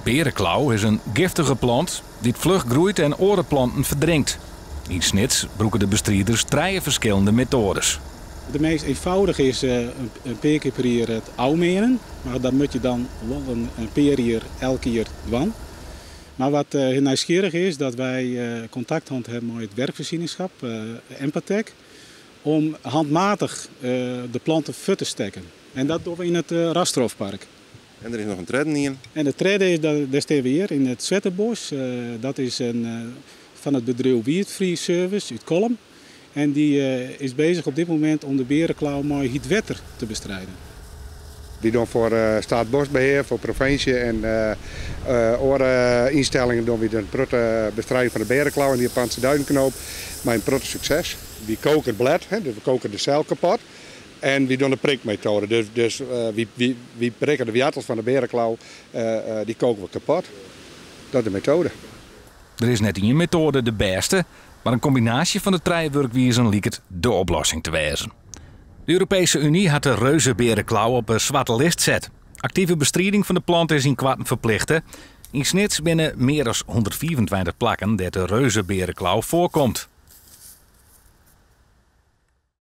Beareklau is in giftige plant dy't fluch groeit en oare planten ferdrinkt. Yn Snits brûke de bestriders trije ferskillende metoades. De meast eenvoudige is in pear kear per jier it ôfmeanen, mar dat moat je dan wol in pear jier elk jier dwaan. Mar wat hiel nijsgjirrich is, dat wy kontakt hân hawwe mei it werkvoorzieningschap, Empatec, om handmatig de planten fuort te stekken. En dat dogge we yn it Rastrofpark. En der is noch in tredde ien. En de tredde is, dêr steane we hjir yn it Swettebos. Dat is in, fan it bedriuw Weedfree Service út Kollum. En dy is bezich op dit momint om de beareklau mei hyt wetter te bestrijden. Wy dogge foar Staatsbosbehear, foar provinsje en oare ynstellingen dogge wy in protte bestriding fan de beareklau en de Japanse duidenknoop mei in protte sukses. Wy koke it blêd, dus we koke de sel kapot en wy dogge de prikmetoade. Dus, dus wy prikke de woartels fan de beareklau, dy koke we kapot. Dat is de metoade. Der is net ien metoade de bêste, mar in kombinaasje fan de trije wurkwizen liket de oplossing te wêzen. De Europeeske Uny hat de reuzebeareklau op 'e swarte list set. Aktive bestriding fan de plant is ynkoarten ferplichte. Yn Snits binne mear as 125 plakken dêr't de reuzebeareklau foarkomt.